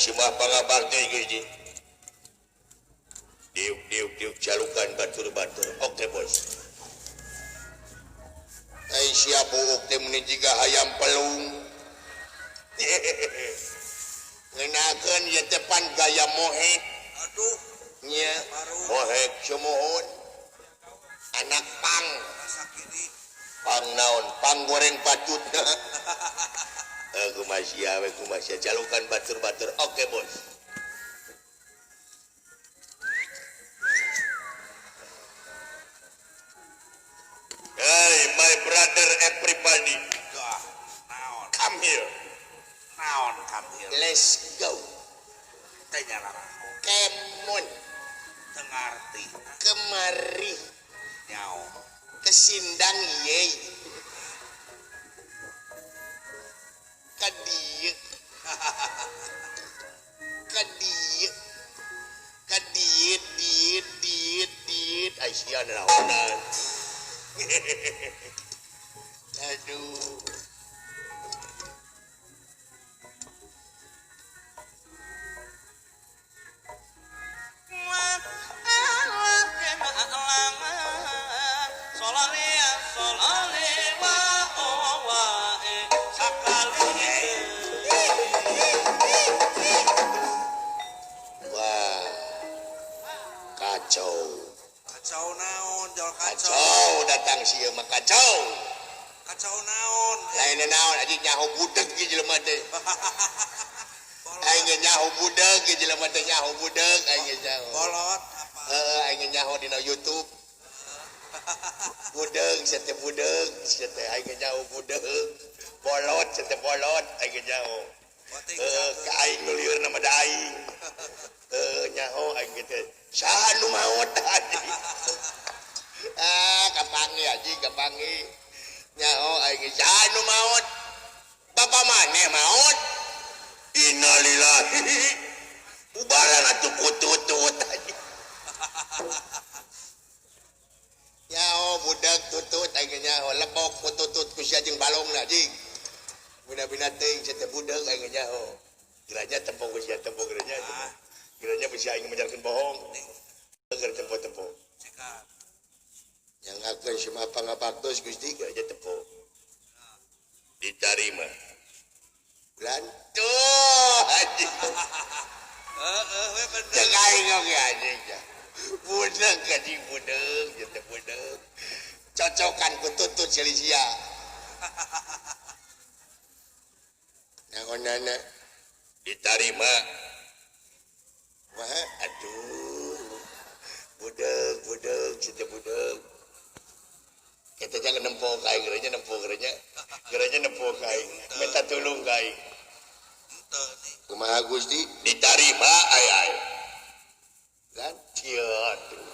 semua pangabakti Gusti. Diuk diuk diuk calukan batur-batur. Oke bos. Ai sia buuk teh meni jiga hayam pelung. Ngenakeun ieu teh pan gaya mohek. Aduh. Nya mohek sumuhun. Anak pang. Pang naon? Pang goreng patut. Kumaha we kumaha calukan batur-batur. Oke bos. Hey, my brother everybody. Naon? Come here. Naon come here? Let's go. Teh nyararaho. Kemon. Teu ngarti. Kemari. Nyao. Kesindang ye. Ka dieu. Ka dieu. Ka dieu dieu dieu dieu. Ai sia naonan. Aduh. Wah, kacau. Kacau naon, jol kacau. Kacau datang sieun mah kacau. Kacau naon? Lain naon aja nyaho budeg ge jelema teh. Aing ge nyaho budeg ge jelema teh nyaho budeg aing ge nyaho. Bolot apa? Heeh, aing ge nyaho dina YouTube. Budeg sia teh budeg sia teh aing ge nyaho budeg. Bolot sia teh bolot aing ge nyaho. Heeh, ka aing nu lieur mah da aing. Heeh, nyaho aing ge teh. Saha nu maot anjing? Ah, kapangi anjing, kapangi. Nyaho aing saha nu maot? Bapa maneh maot? Innalillahi. Bubaran atuh kututut anjing. Nyaho budak tutut aing nyaho lebok kututut ku sia jeung balongna anjing. Bina-bina teuing sia teh budak aing nyaho. Geranya tempo ku sia tempo geranya. Geranya bisa aing menjalankan bohong. Agar tempo-tempo. Yang akan semua pangabaktos Gusti geranya tempo. Diterima. Bulan tuh anjing. Heeh, we bener. Cek aing oge anjing. Budak anjing budak, ieu teh budak. Cocokan ku tutut Selisia. Naonana diterima. Wah, aduh. Budak, budak, situ budak. Kita jangan nempo ka aing, geranya nempo geranya. Geranya nempo ka aing. Minta tulung ka aing. Kumaha Gusti? Diterima ai ai. Kan kieu aduh.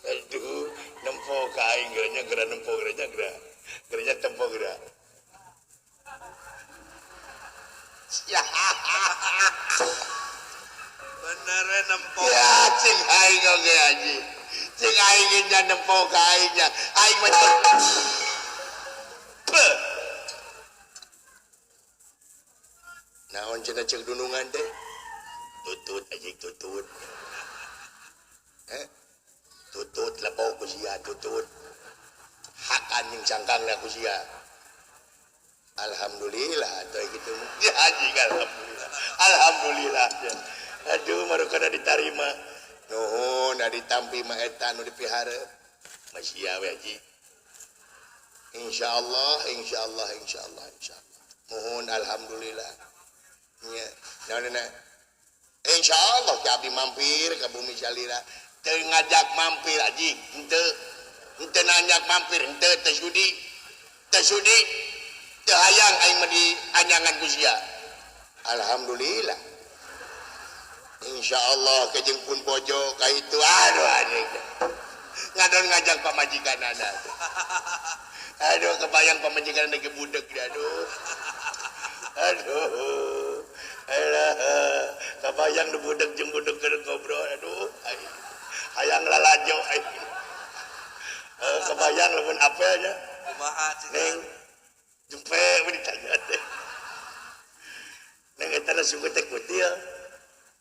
Aduh, nempo ka aing geranya gera nempo geranya gera. Geranya tempo gera. Ya. Bener we nempo. Ya cing aing oge anjing. Cing aing ge nya nempo ka aing nya. Aing mah Beuh. Naon cenah ceuk dunungan teh? Tutut anjing tutut. Tutut lebok ku sia tutut. Hak anjing cangkangna ku sia. Alhamdulillah atuh kitu. Ya anjing alhamdulillah. Alhamdulillah. Aduh baru kana ditarima. Nuhun da ditampi mah eta nu dipihareup. Masih we haji. Insyaallah, insyaallah, insyaallah, insyaallah. Nuhun alhamdulillah. Nya, naonna? Insyaallah ki abdi mampir ka bumi salira. Teu ngajak mampir haji, henteu. Henteu nanjak mampir, henteu teu sudi. Teu sudi. Teu hayang aing mah di anyangan ku sia. Alhamdulillah. Insyaallah kejeng pun bojo ka itu aduh anjing. Ngadon ngajak pamajikanana. Aduh kebayang pamajikanana ge budeg aduh. Aduh. Alah, kebayang nu budeg jeung budeg keur ngobrol aduh. Hayang lalajo aing. Kebayang lamun apelnya. Kumaha cenah? Neng jempe we ditanya teh. Nang eta suku teh kutil.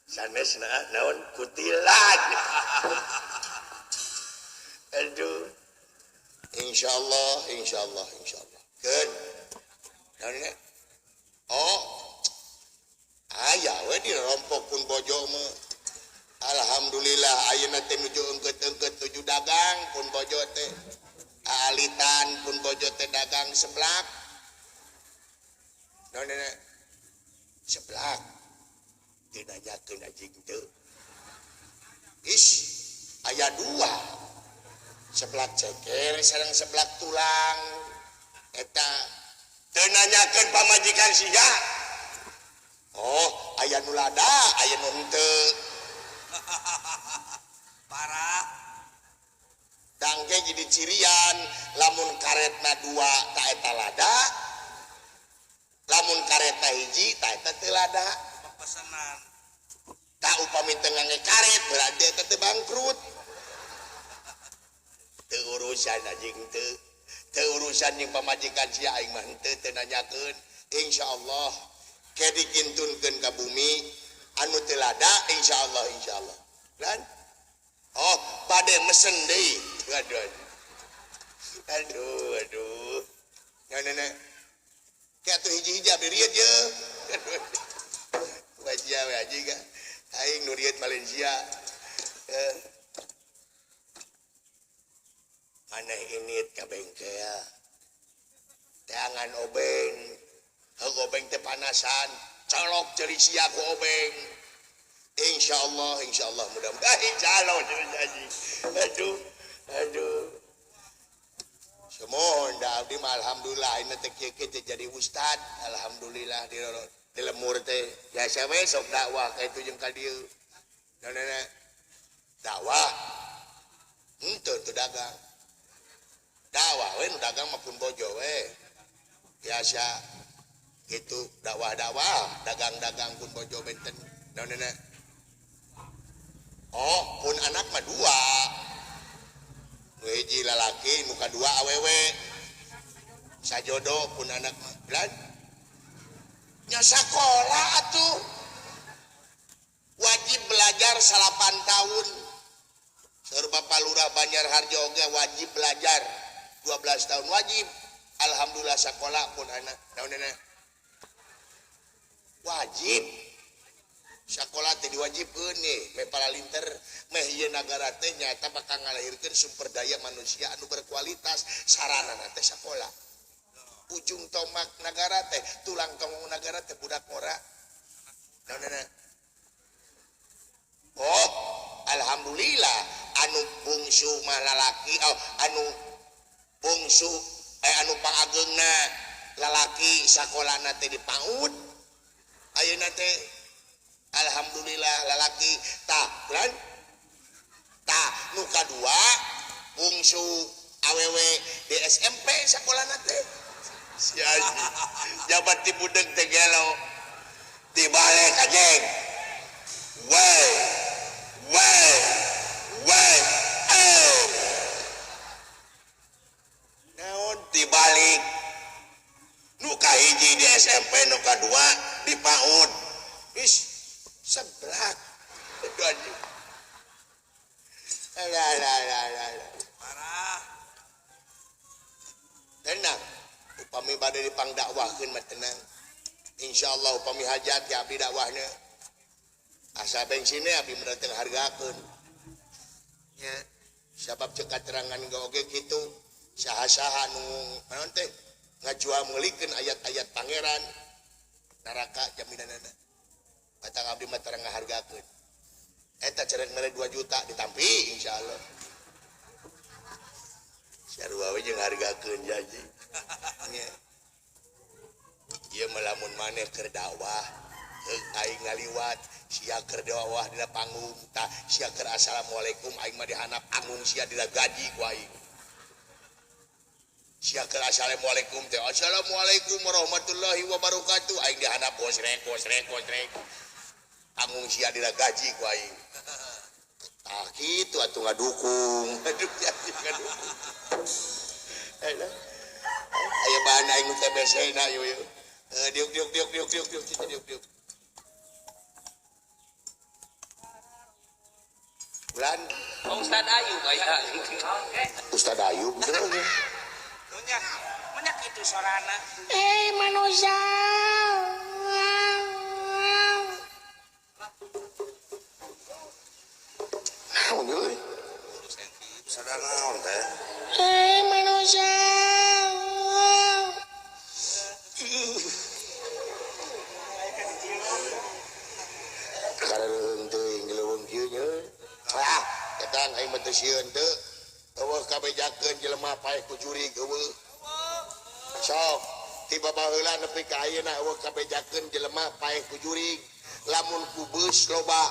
Sanesna naon kutilan. Aduh. Insyaallah, insyaallah, insyaallah. Keun. Naon nya? Oh. Aya we dirompok pun bojo mah. Alhamdulillah ayeuna teh nuju engkeut-engkeut nuju dagang pun bojo teh. Aalitan pun bojo teh dagang seblak. Naon nya? Seblak. Teu nanyakeun anjing teu. Is aya dua. Seblak ceker sareng seblak tulang. Eta teu nanyakeun pamajikan sia. Oh, aya nu lada, aya nu henteu. Parah. Dangge jadi cirian lamun karetna dua ta eta lada. Lamun karetna hiji ta eta teu lada. Pesenan. Tak upami teu ngangge karet berarti eta teu bangkrut. Teu urusan anjing teu. Teu urusan jeung pamajikan sia aing mah henteu teu nanyakeun. Insyaallah ke dikintunkeun ka bumi anu teu lada insyaallah insyaallah. Lan oh bade mesen deui. Aduh. Aduh aduh. Nenek. Ke atuh hiji-hiji abdi rieut ye. Wajah we anjing ka. Aing nu rieut Malaysia. Maneh init ka bengkel. Teangan obeng. Heug obeng teh panasan, colok ceuri sia ku obeng. Insyaallah, insyaallah mudah-mudahan insyaallah jadi. Aduh, aduh. Semohon da abdi mah alhamdulillah ayeuna teh kieu-kieu teh jadi ustad, alhamdulillah di lemur teh. Biasa we sok dakwah ka itu jeung ka dieu. Nenek dakwah. Henteu teu dagang. Dakwah we nu dagang mah pun bojo we. Biasa itu dakwah-dakwah, dagang-dagang pun bojo benten. Nenek. Oh, pun anak mah dua. Nu hiji lalaki, nu kadua awewe. Sajodo pun anak mah. Lan nya sakola atuh. Wajib belajar 8 tahun. Saur Bapak Lurah Banjarharjo oge wajib belajar 12 tahun wajib. Alhamdulillah sakola pun anak. Naon wajib. Sakola teh diwajibkeun nih, meh paralinter, meh ieu nagara teh nyaeta bakal ngalahirkeun sumber daya manusia anu berkualitas, sarana teh sakola. Ujung tombak nagara teh, tulang tonggong nagara teh budak ngora. Naon oh, alhamdulillah anu bungsu mah lalaki, oh, anu bungsu anu pangageungna lalaki sakolana teh di PAUD. Ayeuna teh alhamdulillah lalaki tah lan tah nu kadua bungsu awewe di SMP sakolana teh. Si anjing jabat ti budeg teh gelo dibalik anjing. Wey wey wey eh naon dibalik nu kahiji di SMP nu kadua di PAUD. Is seblak. Aduh anjing. Alah alah alah alah. Parah. Tenang. Upami bade dipangdakwahkeun mah tenang. Insyaallah upami hajat ya abdi dakwahna. Asa bensinnya abdi mah teu hargakeun. Nya, sabab ceuk katerangan ge oge kitu, saha-saha nu naon teh ngajual meulikeun ayat-ayat pangeran neraka jaminanana. Batang abdi mah terang ngahargakeun. Eta cerek mere 2 juta ditampi insyaallah. Sarua we jeung hargakeun janji. Nya. Ieu mah lamun maneh keur dakwah, heug aing ngaliwat, sia keur dakwah dina panggung, tah sia keur assalamualaikum aing mah dihandap panggung sia dina gaji ku aing. Sia keur assalamualaikum teh assalamualaikum warahmatullahi wabarakatuh aing dihandap gosrek gosrek gosrek. Panggung sia dina gaji ku aing. Tah kitu atuh ngadukung. Aduh ngadukung. Aya bahan aing nu TBC na ieu ieu. Diuk diuk diuk diuk diuk diuk diuk diuk. Bulan Ustad Ayub aya. Ustad Ayub teh. Munyak itu sorana. Manusia. Naon euy? Sadar naon teh? Manusia. Kareureung teuing leuweung kieu nya. Ah, ketang aing mah teu sieun teu. Eueuh kabejakeun jelema paeh ku jurig eueuh. Sok tiba baheula nepi ka ayeuna eueuh kabejakeun jelema paeh ku jurig. Lamun ku beus loba.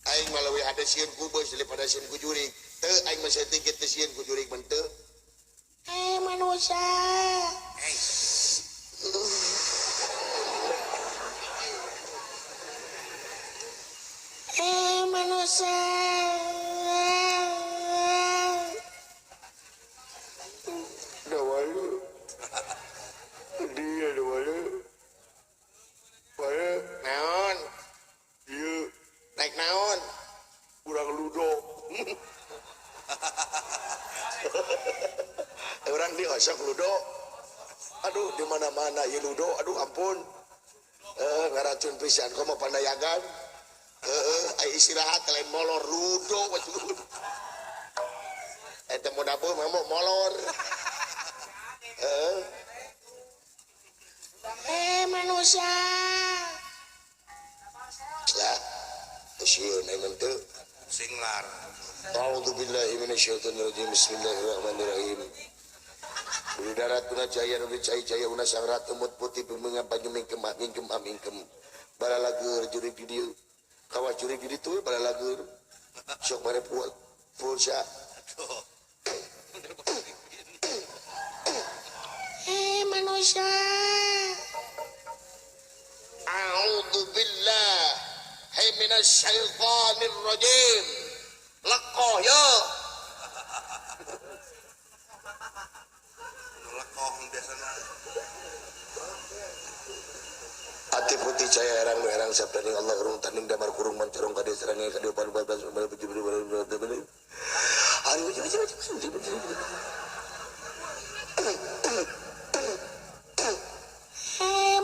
Aing mah leuwih hade sieun ku beus daripada sieun ku jurig. Teu aing mah saeutik ge teu sieun ku jurig mah teu. Manusia. Manusia. Dawalu. Dia dawalu. Walu naon? Ieu naik naon? Urang ludo. Orang di osok ludo. Aduh di mana-mana ieu ludo, aduh ampun. Ngaracun pisan komo pandayagan. Ai istirahat lain molor ludo waduh. Eta mun dapur mah molor. Manusia. Lah, sieun aing teu. Singlar. A'udzubillahi minasyaitonirrajim. Bismillahirrahmanirrahim. Di darat guna jaya nu cai jaya una sang ratu mut putih bimbingan banyu mingkem mingkem mingkem. Balalagur jurig di dieu. Kawas jurig di ditu balalagur. Sok mare pulsa. Manusia. A'udzu billahi minasyaitonir rajim. Lekoh yo. Lekoh biasana. Ati putih cahaya herang nu herang sabdaning Allah kurung tanding damar kurung mancarong kade serange kade baru baru baru baru baru baru baru.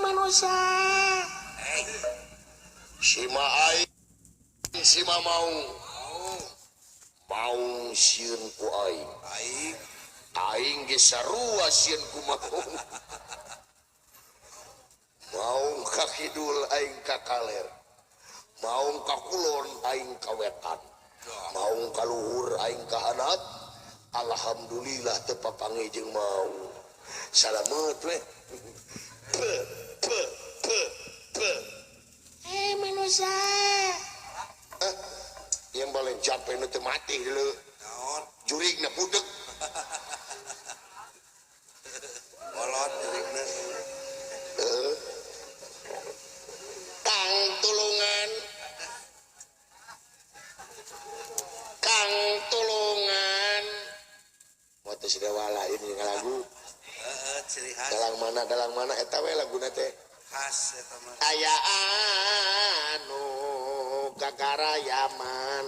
Manusia. Sima aing sima mau. Mau sieun ku aing. Aing aing ge sarua sieun ku mau. Maung ka kidul aing ka kaler. Maung ka kulon aing ka wetan. Maung ka luhur aing ka hanap. Alhamdulillah teu papanggih jeung maung. Salamet we. P p p p. Manusia. Yang paling capek nu teu mati deuleu. Naon? Jurigna budeg. Kolot jurigna. Kang tulungan. Kang tulungan. Moal teu sidawala ieu jeung lagu. Heeh, ciri khas. Dalang mana eta we laguna teh. Khas eta mah. Aya anu gagarayaman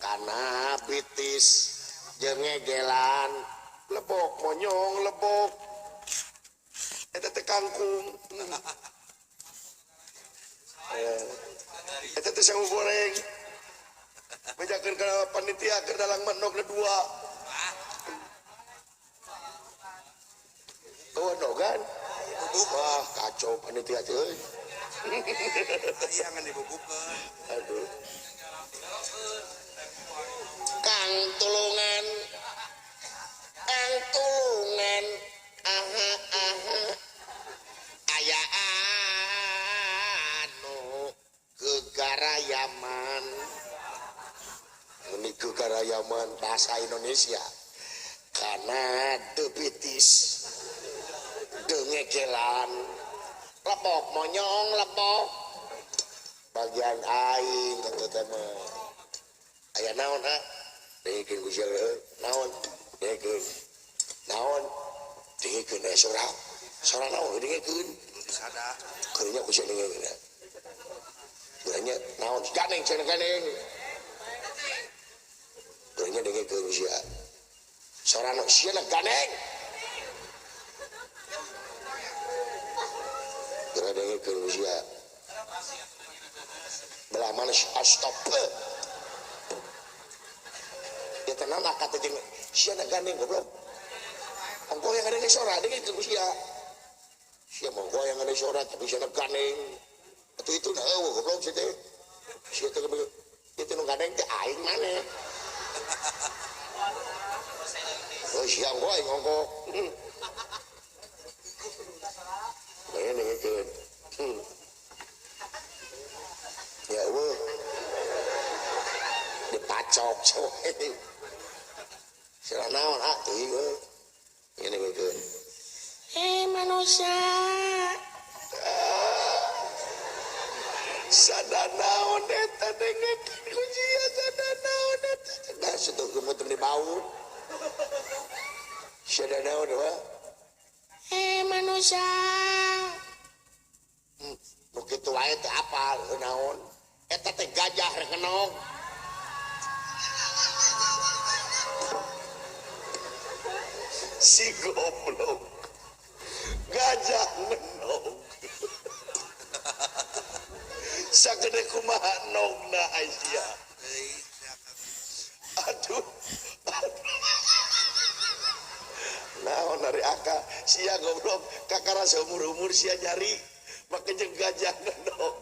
kana bitis jeung ngegelan lebok monyong lebok eta teh kangkung. Eta teh sangu goreng bejakeun ka panitia keur dalang manok dua. Oh, kan? Wah, kacau panitia teh euy. Aya ngan dibubukeun. Aduh. Kang tulungan. Kang tulungan. Aha aha. Aya anu gegarayaman. Meni gegarayaman bahasa Indonesia. Kana debitis. Dengegelan. Lepok monyong lepok. Bagian aing kata teh mah. Aya naon ha? Dengekeun ku sia naon? Dengekeun. Naon? Dengekeun aya sora. Sora naon dengekeun? Sada. Keunya ku sia dengekeun. Geuranya naon ganeng cenah ganeng. Geuranya dengekeun sia. Sorana sia ganeng. Geura dengekeun sia. Belah mana astop. Ya tenang kata jeung sia gandeng goblok. Ongkoh yang ada sora dengekeun ku sia. Sia monggo yang ada sora tapi sia gandeng. Atuh itu na eueuh goblok sia teh. Sia teh itu nu gandeng teh aing maneh. Oh sia ongkoh aing ongkoh. Bae dengekeun. Ya eueuh. Dipacok coy. Sira naon ah teuing euy. Ieu dengekeun. Hei manusia. Sada naon eta dengekeun ku sia sada naon eta. Da situ geumeuh teu bau. Sada naon wa? Hei manusia. Nu kitu wae teh apal naon. Eta teh gajah rek ngenog. Si goblok. Gajah ngenog. Sagede kumaha nogna sia. Aduh. Naon ari aka sia goblok kakara seumur-umur sia nyari make jeung gajah ngenog.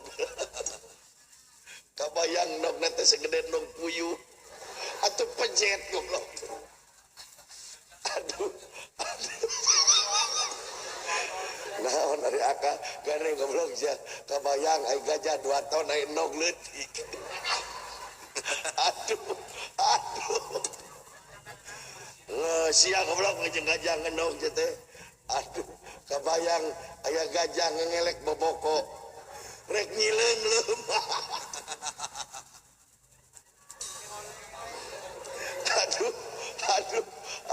Kabayang nogna teh segede nog puyuh. Atuh pejet goblok. Aduh. Aduh. Naon ari aka gandeng goblok sia kabayang ai gajah 2 ton ai nog leutik. Aduh. Aduh. Sia goblok jeung gajah ngenog teh. Aduh, kabayang aya gajah ngelek boboko. Rek nyileung leumah. Aduh, aduh,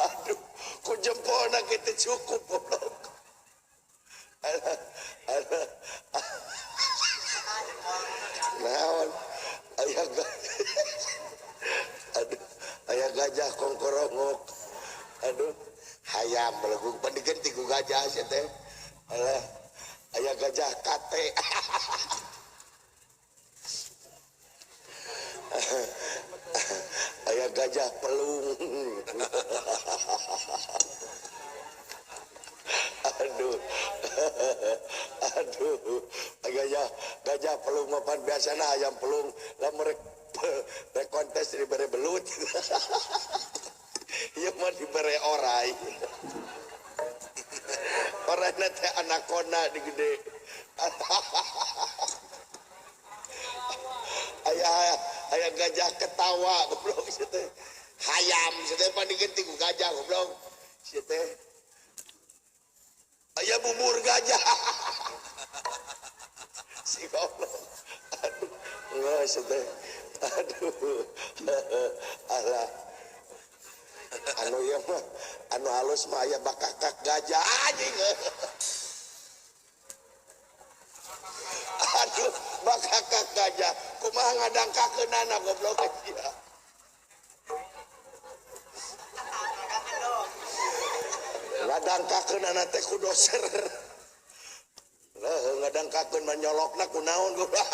aduh. Ku jempolna kitu cukup goblok. Alah, alah. Naon aya aduh, aya gajah kongkorongok. Aduh, hayam belegug pan digenti ku gajah sia teh. Alah, aya gajah kate. Aya gajah pelung. Aduh. Aduh, gajah pelung mah pan biasana ayam pelung lamun rek kontes dibere belut. Ieu mah dibere orai. Oraina teh anaconda digede. Aya gajah ketawa goblok sia teh. Hayam sia teh pan digenti ku gajah goblok sia teh. Aya bubur gajah. Si goblok. Aduh, geus teh. Aduh. Alah. Anu ieu mah anu halus mah aya bakakak gajah anjing. Aduh, bakakak gajah. Kumaha ngadangkakeunana goblok sia. Ngadangkakeunana teh ku doser. Lah ngadangkakeun mah nyolokna ku naon goblok.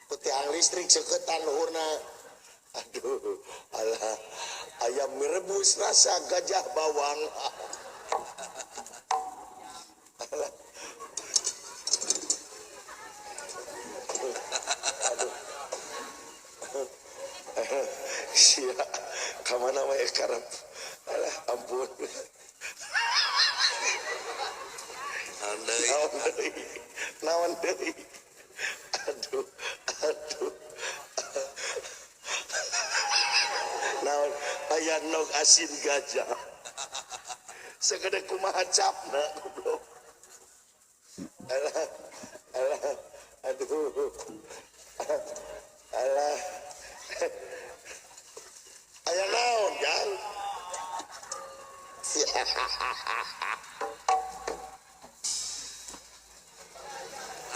Ku tiang listrik seuketan luhurna. Aduh, alah, ayam merebus rasa gajah bawang. Alah. Aduh. Sia, kamana wae karep. Alah, ampun. Naon deui? Naon deui? Naon deui? Aduh, aduh. Naon aya nog asin gajah. Segede kumaha capna goblok. Alah, alah, aduh. Alah. Aya naon, Jang?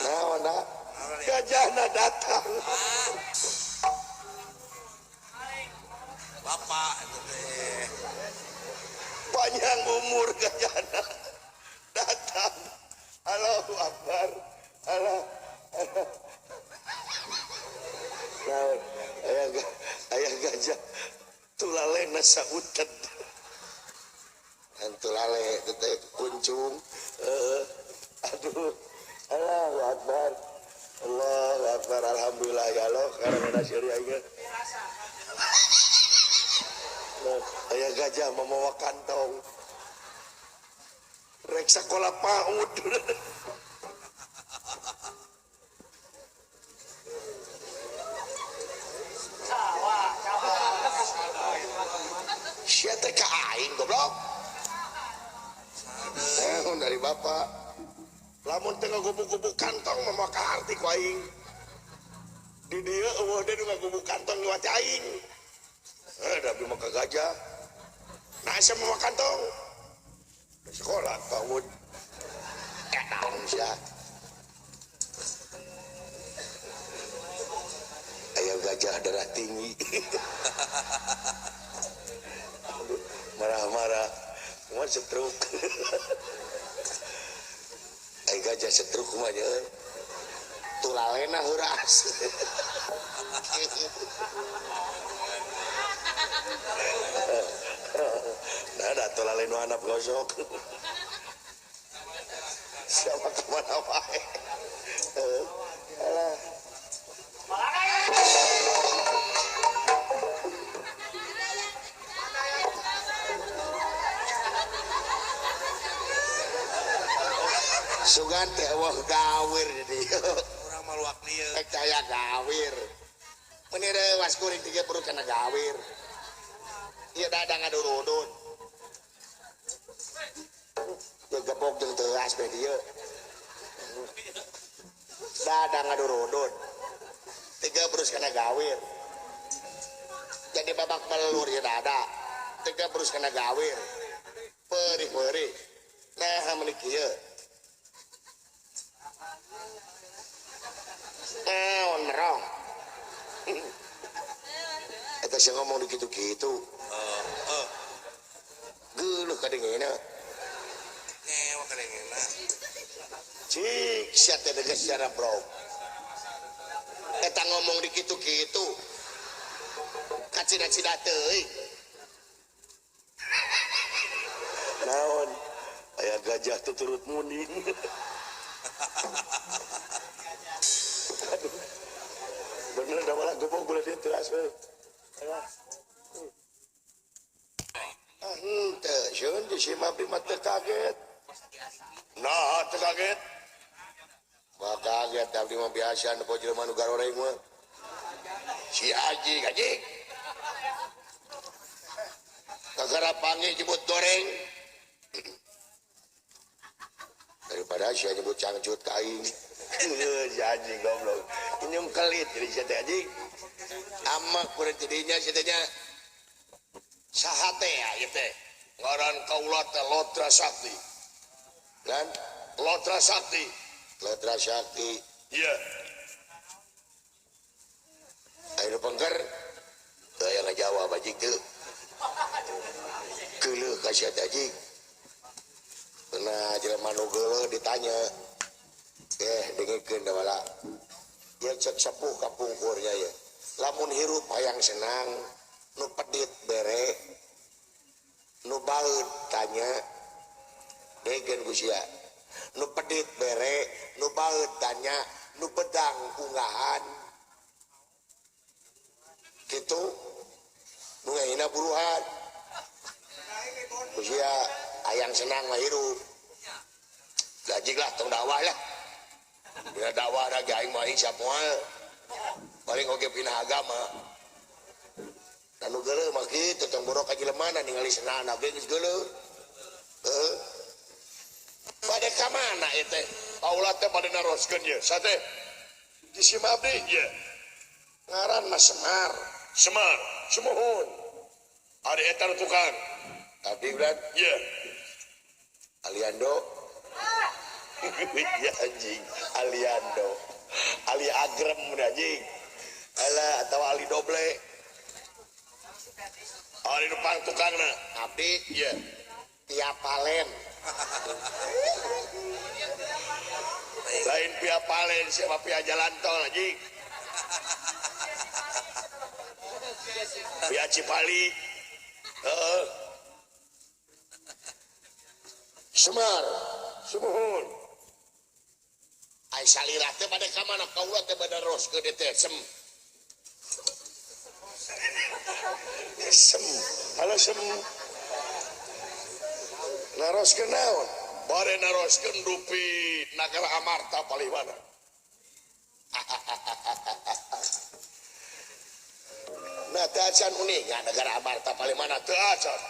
Naon, da? Gajahna datang. Bapak itu teh. Panjang umur gajahna datang. Allahu Akbar. Allah. Naon aya gajah tulalena sautet. Tulale teh kuncung. Aduh. Allahu Akbar. Allahu Akbar. Alhamdulillah ya Allah karena syari aing. Aya gajah mamawa kantong. Rek sakola PAUD. Sia teh ka aing goblok. Dari bapak. Lamun teu ngagubuk-gubuk kantong mah maka arti ku aing. Di dieu eueuh deui nu ngagubuk kantong liwat aing. Da abdi mah ka gajah. Nah asa mah kantong. Sekolah PAUD. Edan sia. Aya gajah darah tinggi. Marah-marah. Kumaha stroke. Ai gajah stroke kumaha nya. Tulalena heuras. Nah, da tulale nu handap gosok. Siapa kemana wae. Alah. Sugan teh eueuh gawir di dieu. Urang mah luak lieu. Rek aya gawir. Meuni reuas kuring tiga perut kana gawir. Ieu dadang ngadurudun. Ieu gebok jeung teuas bae dieu. Dadang ngadurudun. Tiga berus kana gawir. Jadi babak belur ieu dada. Tiga berus kana gawir. Perih-perih. Nah meuni kieu. Naon merong. Eta sia ngomong di kitu-kitu. Heeh. Geuleuh kadengena. Ngewa kadengena. Cik sia teh geus secara bro. Eta ngomong di kitu-kitu. Kacida-cida teuing. Naon? Aya gajah tuturut muning. Aduh. Bener dah malah gebok boleh dia teras we. Ah henteu sieun di si Mabdi mah teu kaget. Nah teu kaget. Mah kaget abdi mah biasa nu jelema nu garoreng mah. Si Haji gaji. Kagara panggil jebut goreng. Daripada sia nyebut cangcut ka aing. Si Haji goblok. Inyum kelit jadi sia teh Haji. Amak kurang jadinya sia teh nya. Saha teh ieu teh? Ngaran kaula teh Lodra Sakti. Kan? Lodra Sakti. Lodra Sakti. Iya. Ayo pengker. Teu aya ngajawab Haji teu. Geuleuh ka sia teh Haji. Nah, jelema nu geuleuh ditanya. Dengekeun da wala. Ieu cek sepuh kapungkurnya ya. Lamun hirup hayang senang, nu pedit bere, nu baeud tanya. Dengekeun ku sia. Nu pedit bere, nu baeud tanya, nu bedang unggahan. Kitu nu ngahina buruhan. Ku sia hayang senang mah hirup. Gajik lah tong dakwah lah. Dina dakwah da aing mah aing samoal. Paling oge pindah agama. Dan nu geuleuh mah kitu tong borok ka jelemana ningali senana ge geus geuleuh. Heuh. Bade ka mana ieu teh? Kaula teh bade naroskeun ieu. Sate. Di si Mabdi ieu. Ngaran mah Semar. Semar, sumuhun. Ari eta nu tukang. Abdi udah ieu. Aliando. Ya anjing, Aliando. Ali agrem anjing. Alah atawa ali doble. Ali nu pang tukangna. Abdi ieu. Pia Palen. Lain pia Palen siapa pia jalan tol anjing. Pia Cipali. Heeh. Semar. Sumuhun. Ai salira teh bade ka mana kaula teh bade roskeun teh sem. Sem. Halo sem. Naroskeun naon? Bare naroskeun dupi nagara Amarta palih mana? Nah teu acan uninga nagara Amarta palih mana teu acan.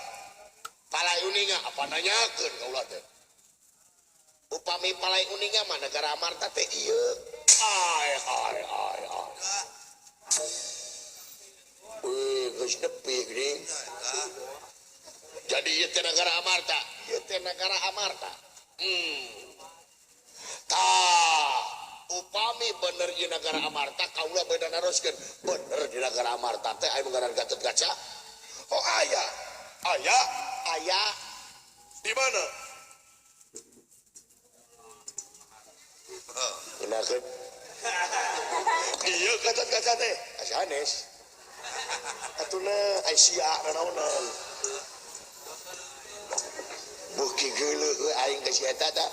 Palai uninga apa nanyakeun kaula teh? Upami palai uninga mah nagara Amarta teh ieu. Ai ai ai ai. Wih, geus nepi geuning. Jadi ieu teh nagara Amarta, ieu teh nagara Amarta. Tah, upami bener ieu nagara Amarta kaula beda naroskeun. Bener di nagara Amarta teh aya nu ngaran Gatot Kaca. Oh aya. Aya, aya di mana? Gunakeun. Ieu Gatot Kaca teh sanes. Atuna ai sia nanaonan. Beuki geuleuh aing ka si eta tah.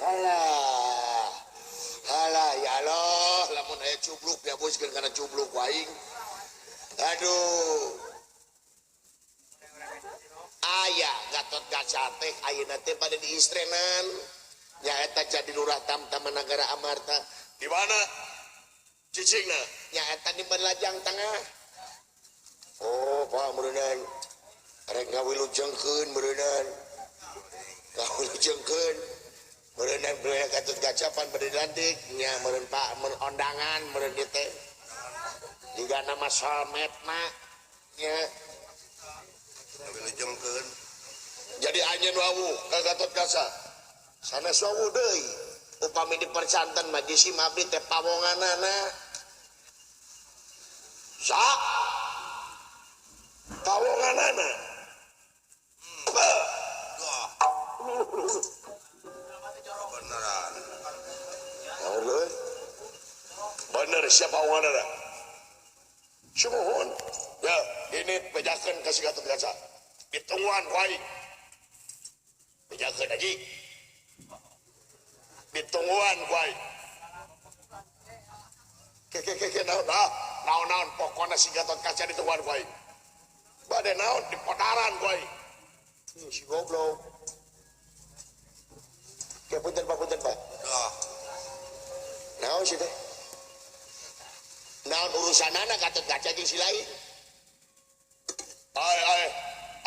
Alah. Alah ya Allah, lamun aya cubluk diaboskeun kana cubluk ku aing. Aduh. Aya Gatot Kaca teh ayeuna teh bade diistrenan. Nyaeta jadi lurah tamtama nagara Amarta. Di mana? Cicingna? Nyaeta di Lajang Tengah. Oh, Pak meureunnan. Rek ngawilujengkeun meureunnan. Ngawilujengkeun. Meureunnan beulah Gatot Kaca pan bade dilantik nya meureun Pak meureun ondangan meureun ieu teh. Juga nama solmetna nya. Ngawilujengkeun. Jadi anjeun wawuh ka Gatot Kaca. Sanes wawuh deui. Upami dipercanten mah jisim abdi teh pawonganana. Sa pawonganana. Beneran. Bener siapa pawonganana? Sumuhun. Ya, ini bejakeun ka si Gatot Kaca. Ditungguan ku aing. Bejakeun aji. Ditungguan ku aing. Ke ke ke naon ah, naon-naon pokona si Gatot Kaca ditungguan ku aing. Bade naon dipodaran ku aing. Si goblok. Ke punten Pak, punten Pak. Naon sih teh? Naon urusanana Gatot Kaca jeung si lain? Ai ai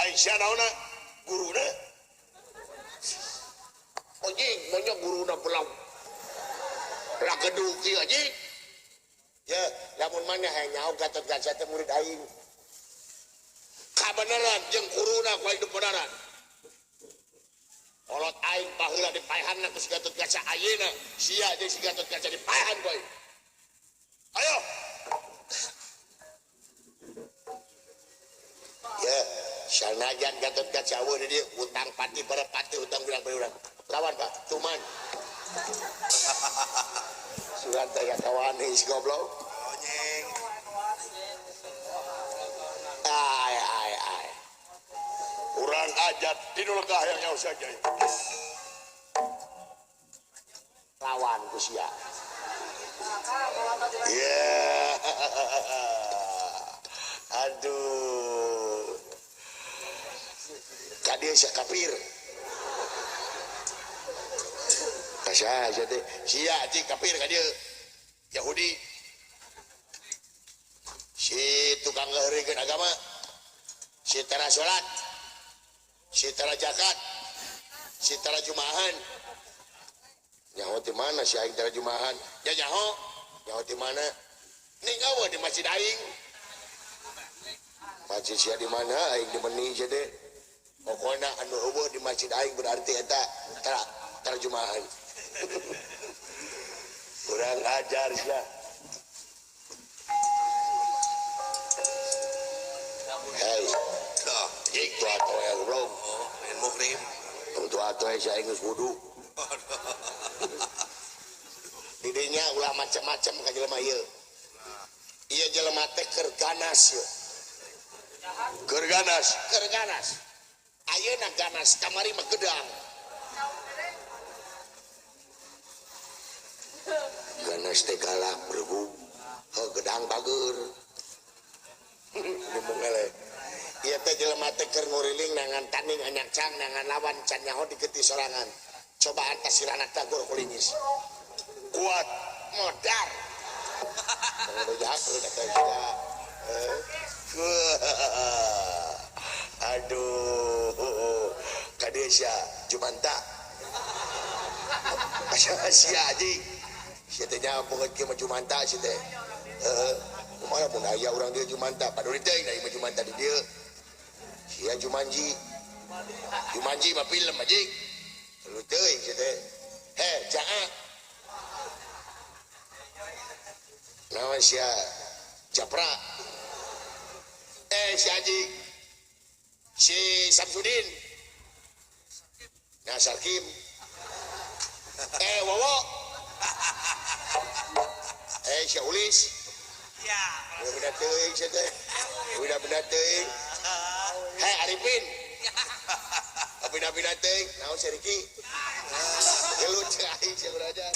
ai sia naonna? Guruna? Anjing, maunya guruna belang. Lageduk ieu anjing. Ya, lamun mana hayang nyaho Gatot Kaca teh murid aing. Kabeneran jeung guruna ku aing dipodaran. Kolot aing baheula dipaehanna ku si Gatot Kaca ayeuna, sia jeung si Gatot Kaca dipaehan ku aing. Ayo. Ya, sanajan Gatot Kaca eueuh di dieu utang pati pada pati utang bilang urang. Lawan Pak, cuman. Sugan teh kawan si goblok. Onyeng. Ai ai ai. Urang ajat dinu legah yang nyaho saja. Lawan ku sia. Yeah. Aduh. Ka dieu sia kafir. Kasah sia teh. Sia anjing kafir ka dieu. Yahudi. Si tukang ngeureurikeun agama. Si tara salat. Si tara zakat. Si tara jumahan. Nyaho di mana si aing tara jumahan? Ya nyaho. Nyaho di mana? Ning eueuh di masjid aing. Masjid sia di mana aing di meni sia teh. Pokona anu eueuh di masjid aing berarti eta tara jumahan. Kurang ajar sia. Hei, jik tua tua ya goblok. Oh, main muhrim. Tua tua sia geus wudu. Didinya ulah macam-macam ka jelema ieu. Ieu jelema teh keur ganas ieu. Keur ganas, keur ganas. Ayeuna ganas kamari mah gedang. Ganas teh galak bergu. Heuh gedang bager. Ngomong eleh. Ieu teh jelema teh keur nguriling nangan tanding anyang cang nangan lawan can nyaho digeti sorangan. Coba antas sirana dagor kulingis. Kuat modar. Aduh, kadesya Jumanta. Sia anjing. Sia teh nya banget kieu mah Jumanta sia teh. Heeh. Kumaha mun aya urang dieu Jumanta, paduli teh da ieu Jumanta di dieu. Sia Jumanji. Jumanji mah film anjing. Lu teuing sia teh. Heh, caa. Naon sia Japra. Si anjing. Si Samsudin. Nah, Sarkim. Wowo. Si Ulis. Ya. Udah teuing sia teh. Udah bener teuing. Hei, Arifin. Bina-bina teuing. Naon si Riki? Gelut cai sia urang aja.